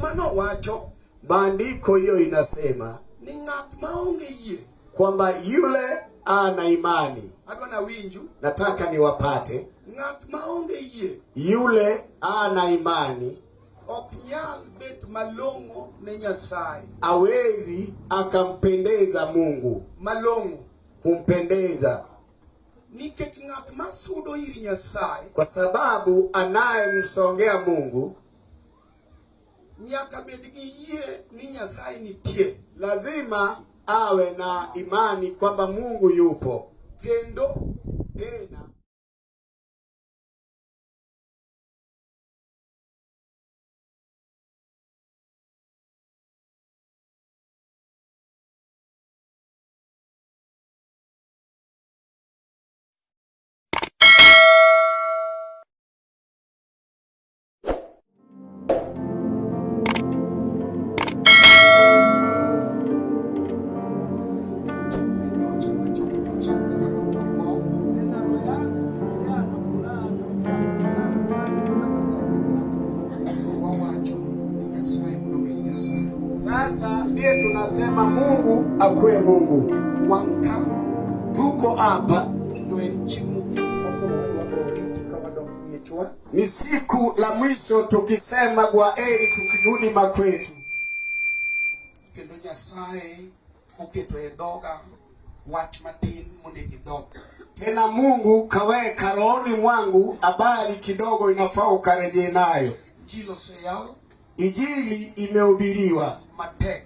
Mumano wacho Maandiko hiyo inasema ni ng'at maonge yie kwamba yule ana imani, adwa nawinju nataka niwapate. Ng'at maonge yie Yule ana imani ok nyal bet malong'o ne Nyasaye. Awezi akampendeza Mungu, Malong'o kumpendeza, nikech ng'at masudo ir Nyasaye kwa sababu anayemsongea Mungu nyaka bed gi yie ni Nyasaye nitie lazima awe na imani kwamba Mungu yupo, kendo tena Tena roho yangu imejaa na furaha tokea mkutano mwanzo mpaka sasa inatuma. Wawacho ni Nyasaye mondo obed Nyasaye. Sasa ndiye tunasema Mungu akuwe Mungu. Wan ka Tuko hapa, to en chieng' mogik ma koro wadwa goyo oriti ka wadok miechwa. Ni siku la mwisho tukisema kwaheri tukirudi makwetu. Kendo Nyasaye oketo e dhoga wach matin monego idog. Tena Mungu kaweka rohoni mwangu habari kidogo inafaa ukarejee nayo. Injili oseyal Injili imehubiriwa matek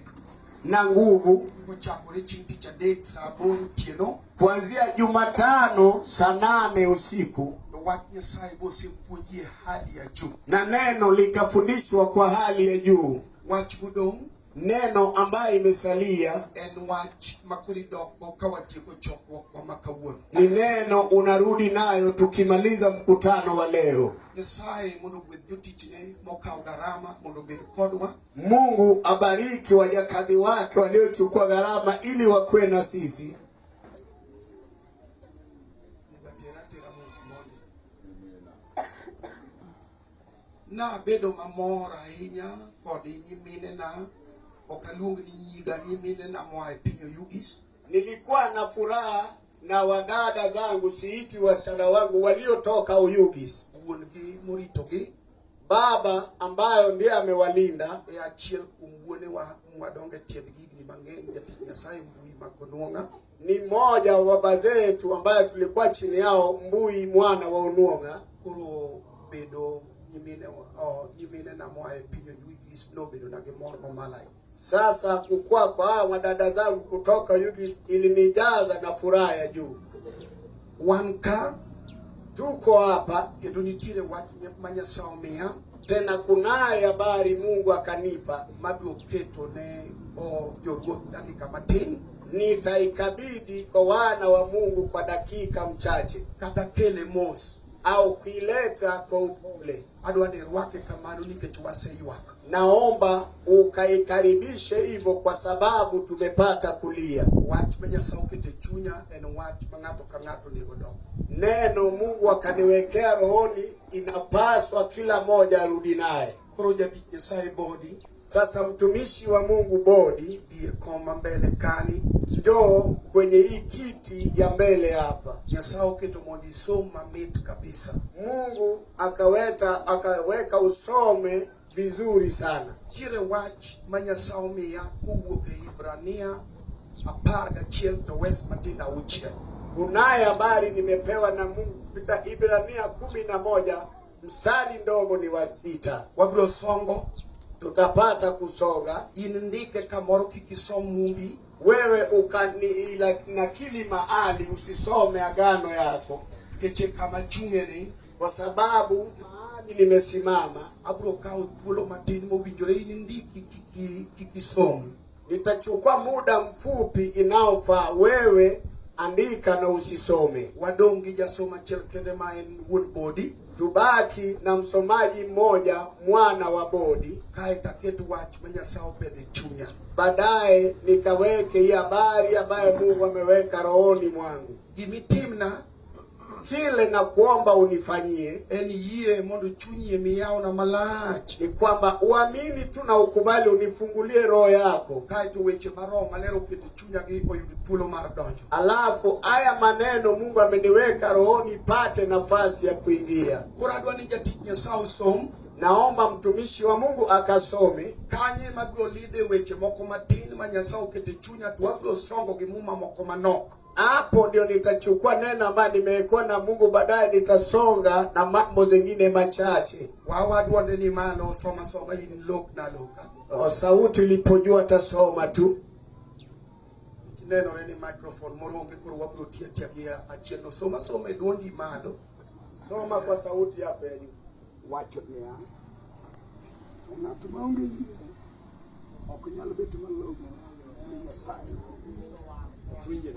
na nguvu kochakore chieng' tich adek sa 8 otieno kuanzia Jumatano saa 8 usiku, to wach Nyasaye bosepuonji e hali ya juu. Na neno likafundishwa kwa hali ya juu. Wach modong' Neno ambayo imesalia en wach ma koro idokgo ka watieko chokruokwa ma kawuono. Ni neno unarudi nayo tukimaliza mkutano wa leo. Nyasaye mondo ogwedh jotichne mokawo gharama mondo obed kodwa. Mungu abariki wajakazi wake waliochukua gharama ili wakuwe na sisi. Onego ater atera mos mondi. Nabedo mamor ahinya kod nyiminena, ok aluong ni nyiga, nyiminena moa e piny Oyugis. Nilikuwa na furaha na wadada zangu, siiti wasichana wangu waliotoka Oyugis. Wuon-gi moritogi Baba ambayo ndiye amewalinda e achiel kuom wuonewa mwadongo e tiendgi higni mang'eny, jatich Nyasaye Mbui Makonuong'a. Ni mmoja wa baba zetu ambaye tulikuwa chini yao, Mbui mwana wa Onuong'a. Koro bedo nyimine oh, nyiminena moa e piny Oyugis nobedo na gi mor mamalo ahinya. Sasa kukua kwa hawa wadada zangu kutoka Oyugis ilinijaza na furaha ya juu. Wan ka Tuko hapa kendo nitiere wach ma Nyasaye omiya tena, kunaye habari Mungu akanipa, mabiro keto ne oh, joruoth dakika matin nitaikabidhi kwa wana wa Mungu kwa dakika mchache, kata kele mos au kuileta kwa upole. Adwa ni rwake kamano nikech waseywak. Naomba ukaikaribishe hivyo kwa sababu tumepata kulia. Wach ma Nyasaye oketo e chunya en wach ma ng'ato ka ng'ato onego dog. Neno Mungu akaniwekea rohoni, inapaswa kila mmoja arudi naye. Koro jatich Nyasaye Bodi Sasa mtumishi wa Mungu Bodi, bi e kom ma mbele kani. Njoo kwenye hii kiti ya mbele hapa. Nyasaye oketo mondo isom mamit kabisa. Mungu akaweka usome vizuri sana. Nitiere wach ma Nyasaye omiya kowuok e Hibrania 11 to wes matindo 6. Kunaye habari nimepewa na Mungu kupita Ibrania 11 mstari ndogo ni wa 6. Wabiro songo Tutapata kusonga. In ndike kamoro kik isom mumbi. Wewe ukanakili mahali usisome agano yako. Keche kama chung'e ni kwa sababu mahali nimesimama abiro kawo thuolo matin mowinjore in ndiki kik isom. Nitachukua muda mfupi inaofaa, wewe andika na usisome. Wadong' gi jasomo achiel kende ma en wuon Bodi. Tubaki na msomaji mmoja mwana wa Bodi. Kae to aket wach ma Nyasaye opedho e chunya. Baadaye nikaweke hii habari ambayo Mungu ameweka rohoni mwangu. Gimitimna Kile na kuomba unifanyie en yie mondo chunyi emiyawna malach ni kwamba uamini tu na ukubali unifungulie roho yako, kaeto weche ma Roho Maler oketo e chunyagi oyud thuolo mar donjo. Alafu haya maneno Mungu ameniweka rohoni ipate nafasi ya kuingia. Koro adwa ni jatich Nyasaye osom Naomba mtumishi wa Mungu akasome kanye mabiro lidhe weche moko matin ma Nyasaye oketo e chunya to wabiro songo gi muma moko manok. Hapo ndio nitachukua neno ambayo nimewekwa na Mungu, baadaye nitasonga na mambo zengine machache. Wawa duonde ni malo soma soma in lok na loka. O, sauti ilipojua tasoma tu. Nenore ni microphone moro onge koro wabiro tiyo atiya gi achiel no. Soma soma e duondi malo. Soma kwa sauti yako ya juu. Wacho niya, to ng'at maonge yie ok nyal bet malong'o ne Nyasaye. Winjre.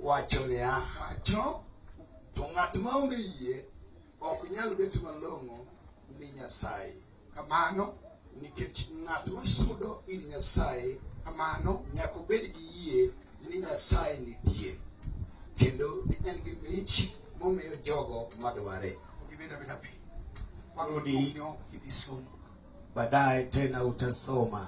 Wacho niya, Wacho to ng'at maonge yie ok nyal bet malong'o ni Nyasaye. Kamano. Nikech ng'at masudo ir Nyasaye kamano nyaka obed gi yie ni Nyasaye nitie, kendo ni en gi mich momiyo jogo madware. Gibed abeda piny. Rudi. Wabiro kidhi somo. Baadaye tena utasoma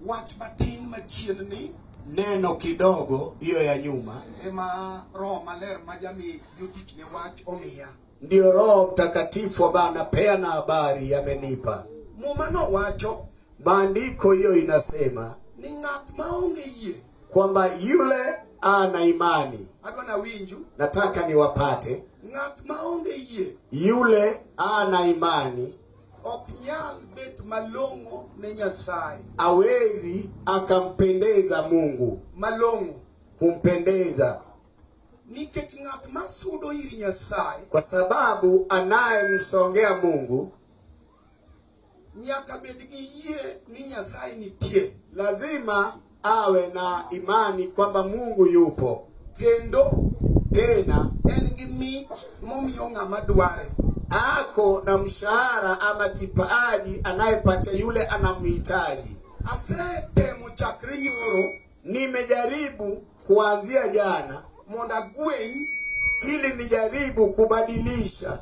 Wach matin machien ni neno kidogo hiyo ya nyuma, ema Roho Maler ma jami jotichne wach omiya. Ndiyo Roho Mtakatifu ambaye anapeana habari amenipa. Muma nowacho Maandiko hiyo inasema ni ng'at maonge yie kwamba yule ana imani, adwa nawinju nataka niwapate, ng'at maonge yie yule ana imani ok nyal bet malong'o ne Nyasaye. Awezi akampendeza Mungu. Malong'o. Kumpendeza. Nikech ng'at masudo ir Nyasaye, kwa sababu anayemsongea Mungu nyaka bed gi yie ni Nyasaye nitie, lazima awe na imani kwamba Mungu yupo, kendo tena en gi mich momiyo ng'ama dware. Ako na mshahara ama kipaaji anayepatia yule anamhitaji. Asetemo chakre nyoro, nimejaribu kuanzia jana mondo agweny ili nijaribu kubadilisha,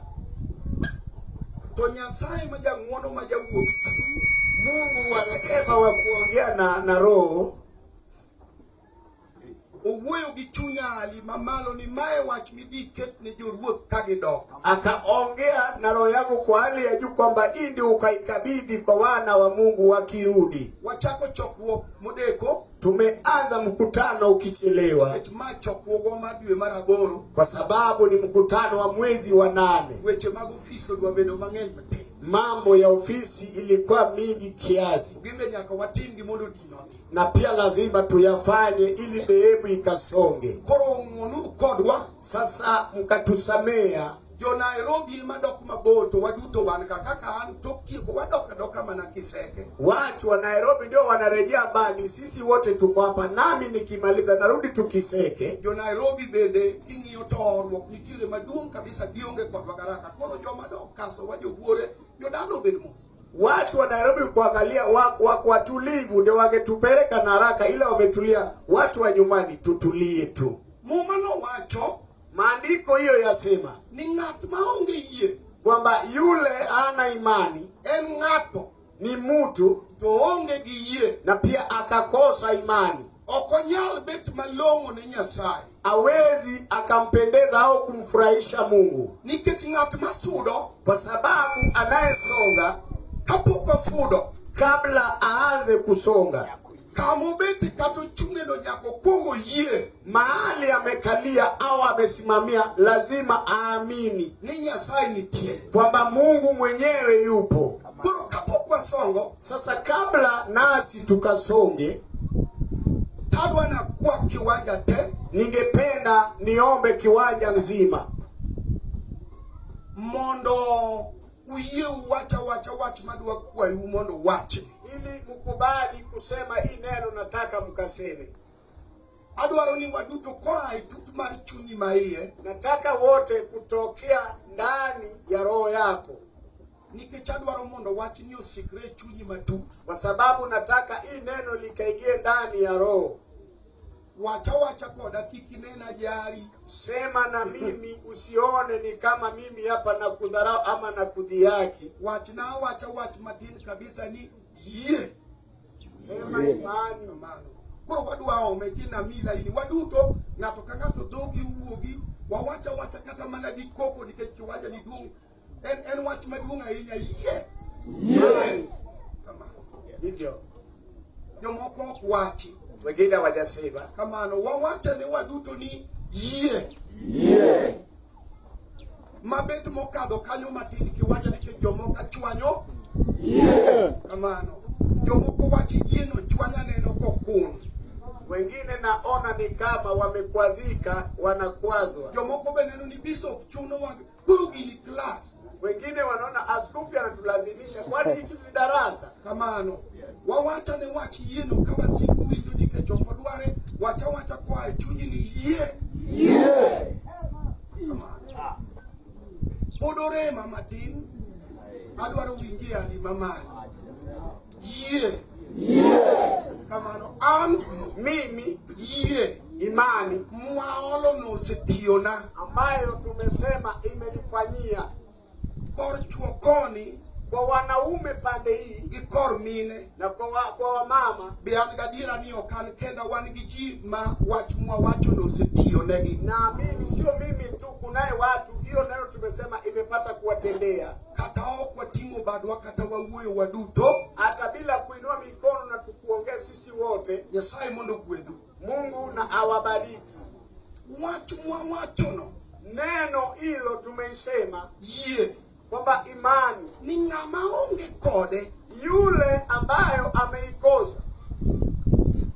to Nyasaye ma jang'uono ma jawuok chuny, Mungu wa rehema wa kuongea na roho owuoyo gi chunya hali mamalo ni mae wach midhi ket ne joruoth ka gidok. Akaongea na roho yangu kwa hali ya juu kwamba hii ndio ukaikabidhi kwa wana wa Mungu wakirudi. Wachako chokruok modeko, Tumeanza mkutano ukichelewa, nikech ma chokruogwa mar dwe mar aboro, kwa sababu ni mkutano wa mwezi wa 8. Weche mag ofis odwa bedo mang'eny matin. Mambo ya ofisi ilikuwa mingi kiasi, Gimbe nyaka watimgi mondo din odhi. na pia lazima tuyafanye ili dhehebu ikasonge. Koro ng'uonuru kodwa. Sasa mkatusamea. Jo Nairobi ema dok mabor to waduto wan ka kaka an tok tieko wadok adoka mana Kiseke. Watu wa Nairobi ndio wanarejea mbali, sisi wote tuko hapa, nami nikimaliza narudi tu Kiseke. Jo Nairobi bende king'iyo to horuok nitiere maduong' kabisa, gionge kodwa garaka. Koro joma dok kaso wa jobuore, jodala obed mos. Watu wa Nairobi kuangalia wako watulivu, ndio wangetupeleka na haraka, ila wametulia. Watu wa nyumbani tutulie tu. Muma nowacho, maandiko hiyo yasema ni ng'at maonge yie kwamba yule hana imani en ng'ato ni mtu to onge gi yie na pia akakosa imani, ok onyal bet malong'o ne Nyasaye, awezi akampendeza au kumfurahisha Mungu, nikech ng'at masudo kwa sababu anayesonga kapok osudo, kabla aanze kusonga, kama obete kata ochung'e no nyaka okwongo yie mahali amekalia au amesimamia lazima aamini ni Nyasaye nitie, kwamba Mungu mwenyewe yupo. Koro kapok wasongo, sasa kabla nasi tukasonge, tadwa na kwa kiwanja te, ningependa niombe kiwanja nzima mondo uyie uwacha wacha wach madwa kwayu mondo wachni, ili mkubali kusema hii neno nataka mkaseme. Adwaro ni waduto koa e tut mar chunyi maiye, nataka wote kutokea ndani ya roho yako, nikech adwaro mondo wachni osikre e chunyi matut, kwa sababu nataka hii neno likaingie ndani ya roho. Wacha wacha koda kik inena jari. Sema na mimi, usione ni kama mimi hapa na kudharau ama na kudhihaki. Wachna awacha wach matin kabisa ni yie. Sema imani. Kamano. Koro wadwa ome tina mi laini waduto ng'ato ka ng'ato dhogi wuogi wawacha wacha kata mana gi koko nikech kiwanja ni duong' en wach maduong' ahinya yie. Imani. Kamano. Hivyo Jomoko ok wachi. wengine hawajasema. Kamano wawacha ne waduto ni yie. Mabet mokadho kanyo matin kiwanja nikech jomoko chwanyo. Kamano. Jomoko wach yieno chwanya neno kokun. Wengine naona ni kama wamekwazika, wanakwazwa. Jomoko be neno ni bishop chunowa koro gini class. Wengine wanaona askofu anatulazimisha, kwani hiki ni darasa? Kamano. Wawacha ne wach yieno ka wasigu winjo nikech ok odware wacha wacha koa e chunyi ni yie. Kamano. Pod orema matin adwaro winje adi mamalo. Yie. Kamano an Mimi yie imani mwaolo nosetiyona ambayo tumesema imenifanyia kor chwo koni kwa wanaume pande hii gi kor mine na kwa wamama, be an gadiera ni ok an kenda wan gi ji ma wach mwawacho nosetiyonegi. Naamini sio mimi tu, kunaye watu hiyo nayo tumesema imepata kuwatendea, Kata ok wating'o badwa kata wawuoyo waduto, hata bila kuinua mikono na tukuongea sisi wote. Nyasaye mondo ogwedhu. Mungu na awabariki. Wach mwawachono Neno hilo tumeisema yie kwamba imani, ni ng'ama onge kode yule ambayo ameikosa,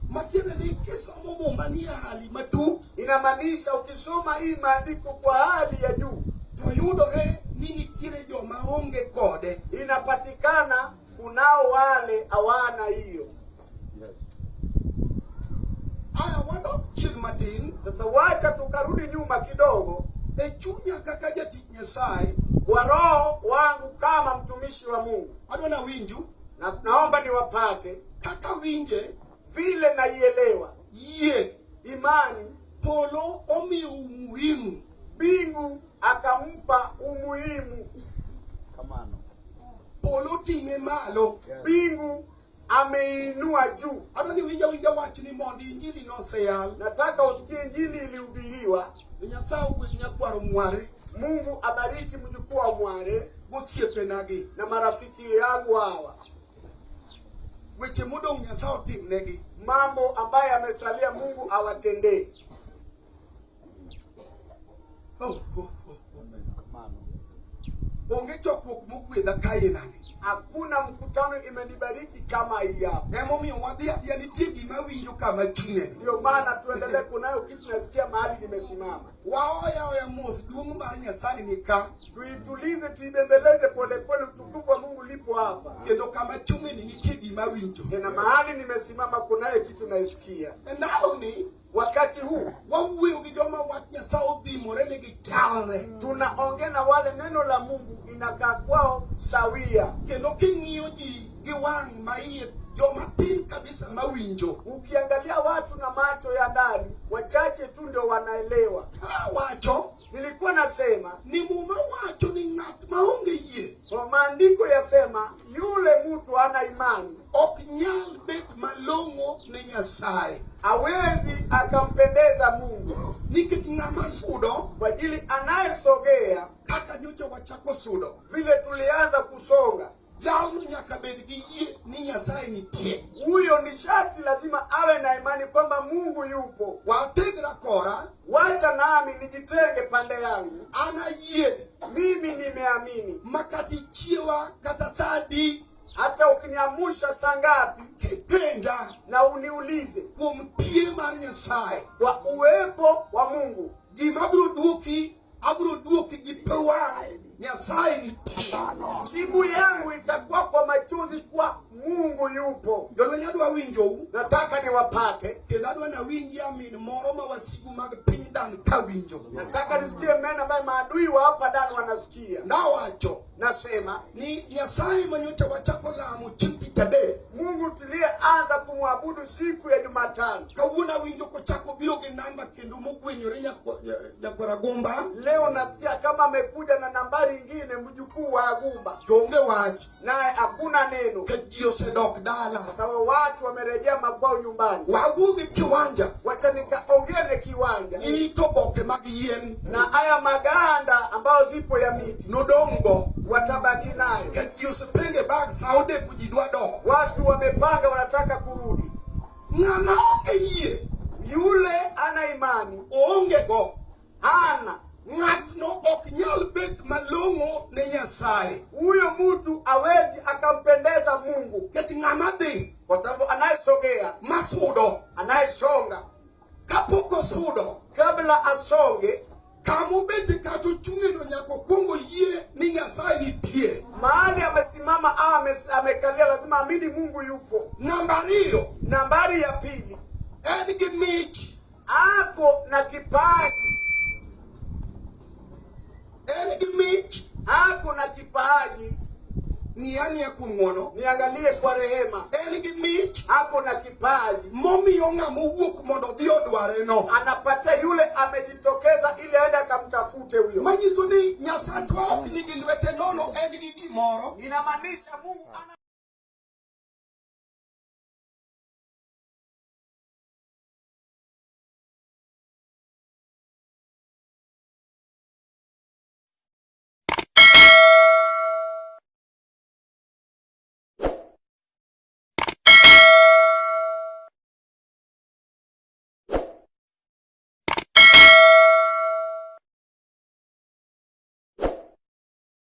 matiende ni kisomo muma ni e hali matut inamaanisha ukisoma hii maandiko kwa hali ya juu, to yudore ni nitiere joma onge kode. Inapatikana kunao wale hawana hiyo. Aya wadok chien matin Sasa wacha tukarudi nyuma kidogo. E chunya kaka jatich Nyasaye, Kwa roho wangu kama mtumishi wa Mungu, adwa nawinju na naomba niwapate kaka winje vile naielewa yie imani. Polo omiyo umuhimu Mbingu akampa umuhimu, polo ting'e malo. Mbingu ameinua juu. Adwa ni winja winja wachni mondo injili noseyal. Nataka usikie injili ilihubiriwa. Nyasaye ogwedh nyakwar Mware Mungu abariki mjukuu wa Mware gosiepenagi. Na marafiki yangu hawa. Weche modong' Nyasaye otimnegi. Mambo ambayo yamesalia Mungu awatendee. Oh. Onge chokruok mogwedha kainani. Hakuna mkutano imenibariki kama hii hapa. Emomiyo wadhi adhiya nitie gima awinjo kama achung'e. Ndio maana tuendelee, kunayo kitu nasikia mahali nimesimama. Waoya oya mos duong' mar Nyasaye ni ka Tuitulize, tuibembeleze polepole, utukufu wa Mungu lipo hapa. Kendo kama achung'e ni nitie gima awinjo. Tena mahali nimesimama kunaye kitu naisikia. E ndaloni Wakati huu wawuoyo gi joma wach Nyasaye odhimore ni gichalre. Tunaongea na wale neno la Mungu inakaa kwao sawia. Kendo king'iyo ji gi wang' maiye joma tin kabisa mawinjo. Ukiangalia watu na macho ya ndani, wachache tu ndio wanaelewa. Awacho Nilikuwa nasema ni muma wacho ni ng'at maonge yie kwa maandiko yasema yule mtu ana imani ok nyal bet malong'o ne Nyasaye. Hawezi akampendeza Mungu. Nikech ng'ama sudo kwa ajili anayesogea kaka nyocha wachako sudo vile tulianza kusonga, jalno nyaka bed gi yie ni Nyasaye nitie. Huyo ni sharti lazima awe na imani kwamba Mungu yupo. Wategra kora, Wacha nami nijitenge pande yangu. An ayie Mimi nimeamini makati chiewa kata sa adi hata ukiniamusha saa ngapi kipenja na uniulize kuom tie mar Nyasaye kwa uwepo wa Mungu, gima abiro duoki abiro duoki gi pi wang' Nyasaye nitie. Jibu yangu itakuwa kwa machozi kwa Mungu yupo. Jolweny adwa winjou Nataka niwapate, kendo adwa nawinji amin moro ma wasigu mag piny Dan kawinjo. Nataka nisikie meno ambayo maadui wa hapa Dan wanasikia. Nawacho Nasema ni Nyasaye manyocha wachako lamo chieng' tich adek Mungu tuliyeanza kumwabudu siku ya Jumatano, kawuono awinjo kochako Kagumba, To onge wach. Naye hakuna neno, Nikech ji osedok dala. Kwa sababu watu wamerejea makwao nyumbani. Wawuo gi kiwanja. Wacha nikaongea na kiwanja It oboke mag yien. Na haya maganda ambayo zipo ya miti Nodong' go. Watabaki nayo. Nikech ji osepenge bag sa odeko ji dwa dok. Watu wamepanga, wanataka kurudi. Ng'ama onge yie. Yule ana imani Oonge go. Hana. Ng'atno ok nyal bet malong'o ne Nyasaye. Huyo mtu awezi akampendeza Mungu. Nikech ng'ama dhi kwa sababu anayesogea masudo anayesonga kapok osudo kabla asonge kamobete kata ochung'eno nyaka okwongo yie ni Nyasaye nitie. Mahali amesimama au amekalia lazima amini Mungu yupo. Namba ariyo, Nambari ya pili, en gi mich. Ako na kipaji. En gi mich. Ako na kipaji. Ng'iya ang'iya kuom ng'wono. Niangalie kwa rehema. En gi mich. Ako na kipaji. Momiyo ng'ama owuok mondo odhi odware no. Anapata yule amejitokeza ili aende akamtafute huyo. Manyiso ni Nyasachwa ok nigi lwete nono, en gi gimoro. Inamaanisha Mungu ana